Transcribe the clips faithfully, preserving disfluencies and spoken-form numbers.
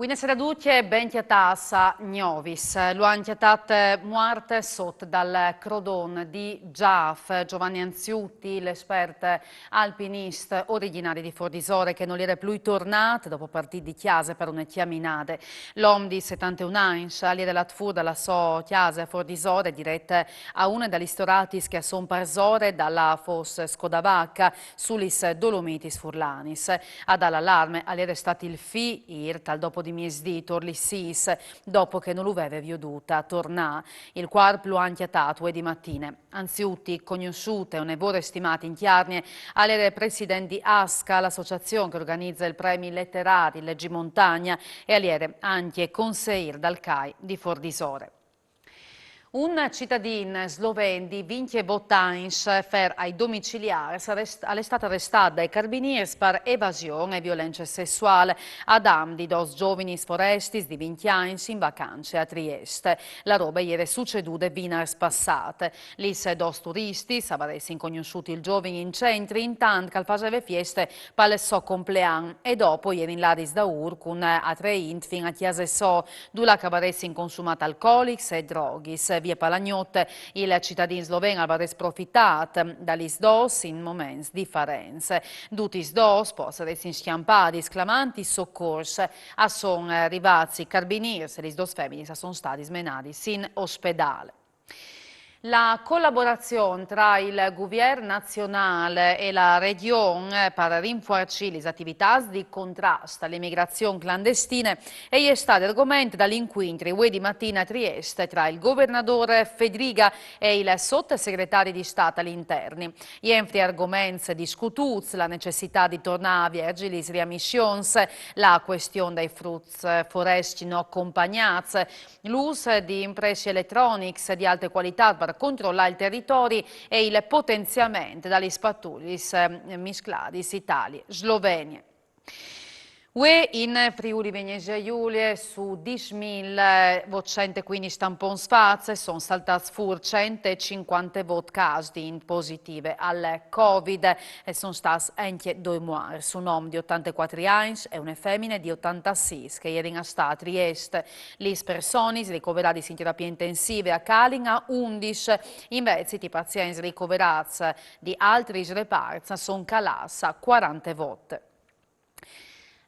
Buinasera a ducj e ben cjatâts a Gnovis. Lu àn cjatât muart sot dal crodon di Gjâf. Giovanni Anziutti, l'espert alpinist origjinari di Fordisore, che nol jere plui tornât dopo partî di cjase par une cjaminade. L'om di setanteun agns al jere lât fûr da la sô cjase a Fordisore, diret a une da lis toratis che a son parsore da la fos Scodavaca su lis Dolomitis furlanis. A dâ l'alarme al jere stât il fi, îr tal dopo di miesdì, tor lis sîs, dopo che no lu veve viodût tornâ. Il cuarp lu àn cjatât vuê di matine. Anziutti, cognossût e une vore stimât in Cjargne, al jere president di ASCA, la associazion che organize il premi leterari Leggi Montagna, e al jere ancje conseîr dal CAI di Fordisore. Un citadin sloven di vincjevot agns, fer ai domiciliârs, al è stât arestât dai carbinîrs par evasion e violence sessuâl a dam di dôs zovinis forestis di vincj agns in vacance a Triest. La robe e jere sucedude vinars passât. Lis dôs turistis a varessin cognossût il zovin in centri, intant che al faseve fieste pal so complean, e dopo a jerin ladis daûr cun altre int fin a cjase sô, dulà che a varessin consumât alcolics e droghis. Vie pa la gnot il citadin sloven al varès profitât da lis dôs in moments diferents. Dutis dôs po a saressin scjampadis clamant il socors. A son rivâts i carbinîrs e lis dôs feminis a son stadis menadis in ospedâl. La colaborazion tra il guviern nazionâl e la Regjon par rinfuarcî lis ativitâts di contrast a la imigrazion clandestine e je stade argoment dal incuintri vuê di matine a Triest tra il governadôr Fedriga e il sotosegretari di Stât al interni. Jenfri argoments discutûts: la necessitât di tornâ a vierzi lis riamissions, la cuestion dai fruts forescj no compagnâts, l'ûs di imprescj eletronics di alte cualitât par controlâ il teritori e il potenziament da lis patrugliis miscladis Italie-Slovenie. Vuê in Friuli Vignesie Julie su dîs mil votcent e cuindis tampons fats a son saltâts fûr cent e cincuantevot câs di int positive al Covid. E son stâts ancje doi muarts, un om di otantecuatri agns e une femine di otantasîs, che a jerin a stâ a Triest. Lis personis ricoveradis in terapie intensive a calin a undis, invezit i pazients ricoverâts di altris reparts a son calâts a cuarantevot.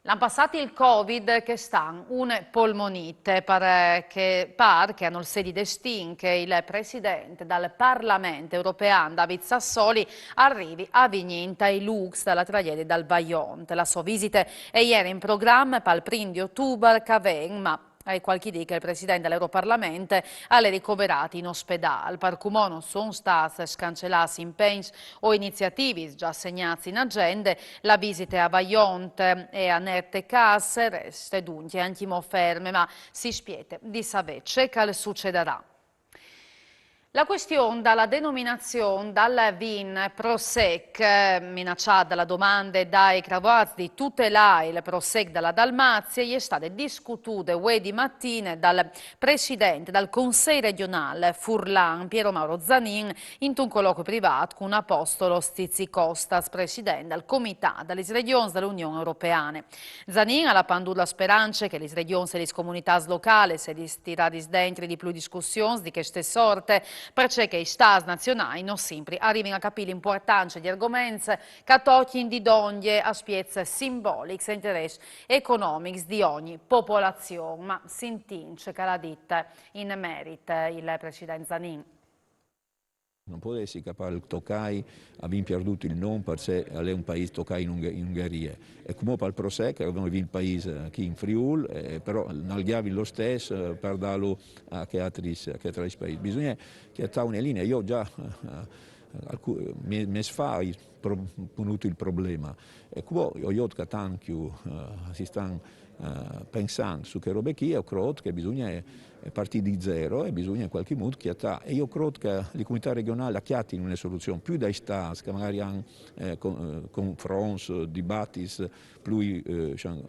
L'an passât il Covid, chest an une polmonite. Pâr che, pâr che a nol sedi destin che il president dal Parlament european David Sassoli al rivi a vignî intai lûcs da la tragjedie dal Vajont. La sô visite e jere in program pal prin di Otubar che a ven, ma a è cualchi dì che il president dal Europarlament al è ricoverât in ospedâl. Par cumò no son stâts scancelâts impegns o iniziativis za segnâts in agjende. La visite a Vajont e a Nertecasse e reste duncje ancjemò ferme, ma si spiete di savê ce che al sucedarà. La cuestion da la denominazion dal vin Prosec, minaçât da la domande dai cravuâts di tutelâ il Prosec da la Dalmazie, e je stade discutude vuê di matine dal president dal Consei regjonâl furlan, Piero Mauro Zanin, intun colocui privât cun Apostolo Stizzi Costas, president dal Comitât da lis Regjons da la Union Europeane. Zanin al à pandût la sperance che lis regjons e lis comunitâts localis a sedi tiradis dentri di plui discussions di cheste sorte, parcè che i stâts nazionâi no simpri a rivin a capî la impuartance di argoments che a tocjin di dongje aspiets simbolics e interès economics di ogni popolazion. Ma sintìn ce che al à dit in merit il president Zanin. No pues jessi che pal Tocai a vin pierdût il non parcè al è un paîs, Tocai in Ungherie. E cumò pal Prosec, che a vin il paîs chi in Friûl, però nal gjavin lo stes par dâlu a chei altris paîs. Bisugne cjatâ une linie. Jo za mês fa o ai ponût il probleme. E cumò o jôt che tant che si stan pensant su chê robe chi, o crôt che bisugne partî di zero e bisugne in cualchi mût cjatâ. E o crôt che lis comunitâts regjonâls a cjatin une soluzion, plui dai stâts che magari a àn confronts, dibatits plui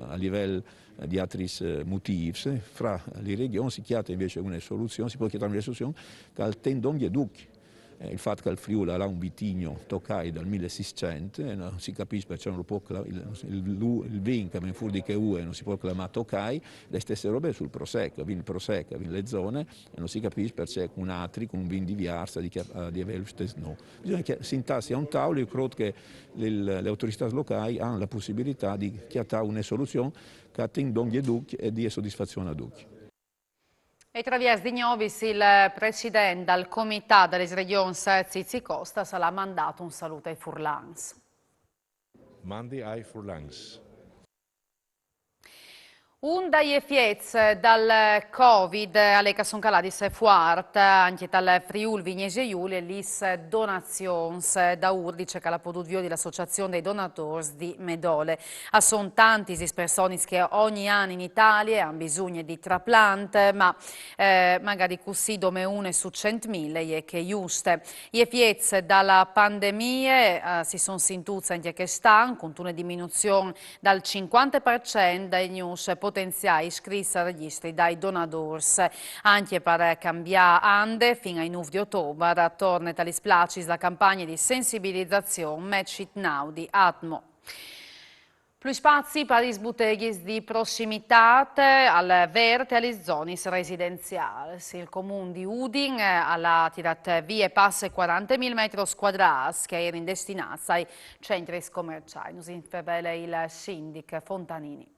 a livel di altris motîfs. Fra lis regjons si cjate invezit une soluzion, si pues cjatâ une soluzion che al ten dongje ducj. Eh, il fat che il Friûl al à un vitigno Tocai dal milleseicento, eh, non si capìs parcè no si pues cla-, il, il, lu-, il vin che al ven fûr di chê ue no si pues clamâ Tocai, la stessa roba sul Prosecco, vin Prosecco, vin la zone, e no si capìs parcè un altri, cun un vin diviers, al à di cla-, al à di vê il stes non. Bisugne che sintâsi a un taul, jo o crôt che il, lis autoritâts locâi a àn la pussibilitât di cjatâ une soluzion che a tin dongje ducj e e dê sodisfazion a ducj. E traviers di gnovis il president dal Comitât da lis Regjons Zizi Costas al à mandât un salût ai furlans. Mandi ai furlans. Un dai efiets dal Covid al è che a son caladis fuart ancje tal Friûl Vignesie Julie lis donazions. Daûr, dice, che al à podût viodi la Associazion dai Donadôrs di Medole. A son tantis lis personis che ogni an in Italie a àn bisugne di traplant, ma, eh, magari cussì dome une su centmil e je chê juste. I efiets da la pandemie, eh, si son sintûts ancje chest an, cuntune diminuzion dal cincuante par cent dai gnûfs potenziâi iscrits al regjistri dai donadôrs. Ancje par cambiâ ande, fin ai nûf di Otobar, torne ta lis placis la campagne di sensibilizazion Match It Now di Atmo. Plui spazi par lis buteghis di prossimitât al vert e a lis zonis residenziâls. Il Comun di Udin, eh, al à tirât vie passe cuarantemil metris cuadrâts che a jerin destinâts ai centris comerciâi. Nus in fevele il sindic Fontanini.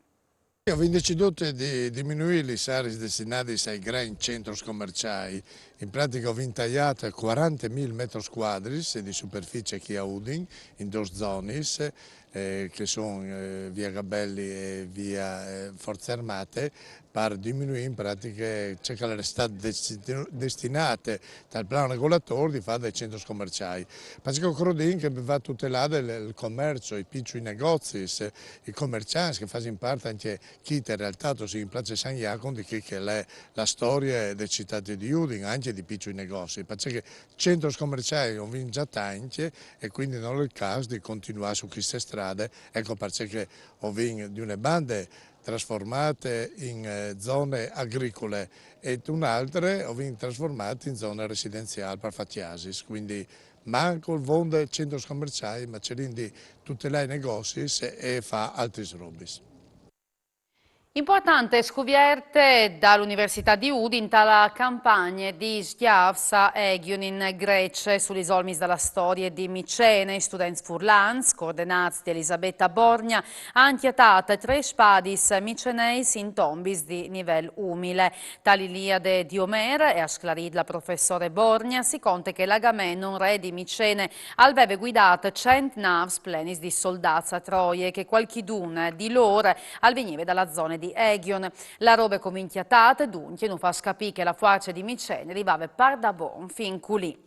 O vin decidût di diminuî lis areis destinadis ai grancj centris comerciâi. In pratiche o vin taiât cuarantemil metris cuadris di superficie chi a Udin, in dôs zonis, eh, che a son, eh, via Gabelli e via, eh, Forze Armate, par diminuî in pratiche ce che al jere stât desti-, destinât tal plan regoladôr di fâ dai centris comerciâi. Parcè che o crodìn che va tutelât il, il comerç, i piçui negozis, i comerciants che a fasin part ancje chê realtât, o sin in place San Jacon, di chê che e je la storie de citât di Udin, ancje di piçui negozis, parcè che centris comerciâi o vin za tancj e cuindi nol è il câs di continuâ su cheste strade, eco parcè che o vin di une bande trasformât in, eh, zone agricule e di une altre o vin trasformât in zone residenziâl par fâ cjasis. Cuindi mancul vonde centris comerciâi, ma cirìn di tutelâ i negozis e fâ altris robis. Impuartante scuvierte da la Universitât di Udin ta la campagne di sgjâfs a Egjon in Grece, su lis olmis da la storie di Micene. I students furlans, coordenâts di Elisabetta Borgna, a àn cjatât trê spadis miceneis in tombis di nivel umile. Ta la Iliade di Omer, e à sclarît la professore Borgna, si conte che l'Agamenon, re di Micene, al veve guidât cent nâfs plenis di soldâts a Troie, che cualchidune di lôr al vignive da la zone di Egjon. La robe che o vin cjatât, duncje, nus fâs capî che la fuarce di Micene e rivave pardabon fin culì.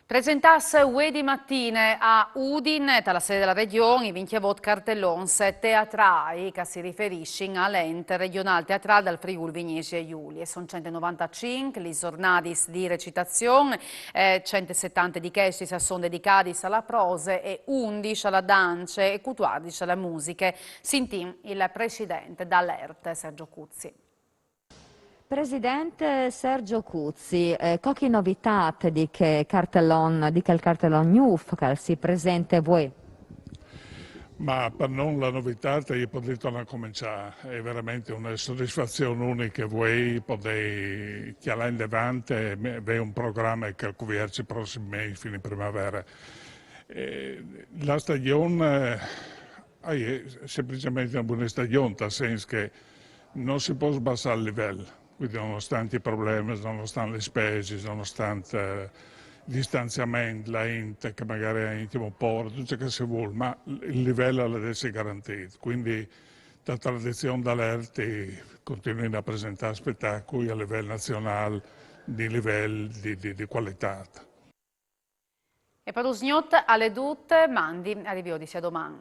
Presentâsi vuê di matine a Udin, ta la sede de Regjon, i vincjevot cartelons teatrâi che si riferissin al Ent Regjonâl Teatrâl dal Friûl Vignesie Julie. A son cent e novantecinc lis zornadis di recitazion, eh, cent e setante di chestis a son dedicadis a la prose e undis a la dance e cutuardis a la musiche. Sintìn il president dal Ent, Sergio Cuzzi. President Sergio Cuzzi, eh, cualchi novitât di chel cartelon, di chel cartelon gnûf che si presente vuê? Ma par nô la novitât e je podê tornâ a començâ, e je verementri une sodisfazion uniche vuê podê cjalâ indevant e vê un programe che al cuvierç i prossim mês fin in primavere. Eh, la stagjon, eh, e je semplicementri une buine stagjon, tal sens che no si pues bassâ il nivel, cuindi nonostant i problemis, nonostant lis spesis, nonostant, eh, il distanziament, la int che magari e à ancjemò pôre, dut ce che si vûl, ma il nivel al à di jessi garantît. Cuindi ta tradizion dal Ent i continuìn a presentâ spetacui a nivel nazionâl di nivel di, di, di cualitât. E par usgnot al è dut, mandi, a riviodisi a doman.